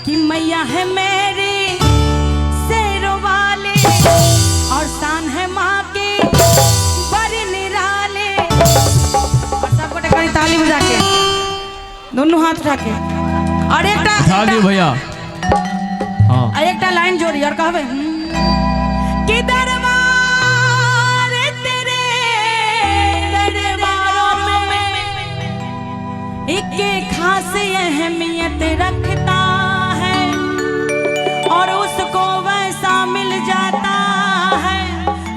कि मैया है मेरी शेरों वाले और शान है माँ की बड़ी निराले। और सब गोटे कनी ताली बजा के, दुनू हाथ उठा के और एकटा उठा दियो भैया। हाँ। और एकटा लाइन जोड़ी और कहबै कि दरबार तेरे दरबारों में एक खास अहमियत रखता है और उसको वैसा मिल जाता है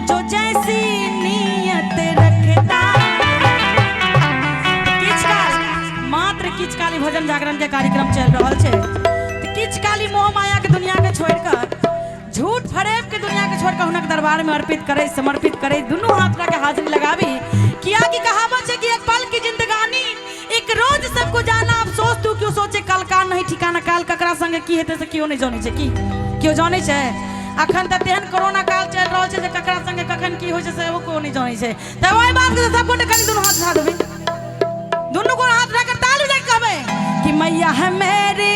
जो जैसी नीयत रखता है। किछु काल मात्र, किछु काल ई भजन जागरण के कार्यक्रम चलि रहल छै, तऽ किछु काल ई मोह माया के दुनिया के छोड़ि कऽ, झूठ फरेब के दुनिया के छोड़ि कऽ हुनक दरबार में अर्पित करै, समर्पित करै, दुनू हाथ उठा के हाजिरी लगाबी। कियाकि कहावत छै कि एक पल की जिंदगानी, एक रोज सबको जाना, अफसोस तू क्यों सोचे कल का नहीं ठिकाना। काल ककरा संगे की हेतै से केओ नहि जानै छै। की केओ जानै छै? अखन तऽ तेहन कोरोना काल चलि रहल छै जे ककरा संगे कखन की होइ छै से केओ नहि जानै छै। तऽ ओहि बात के सब गोटे कनि दुनू हाथ उठा देबै, दुनू गोड़ हाथ उठा के ताली बजा के कहबै कि मैया है मेरी।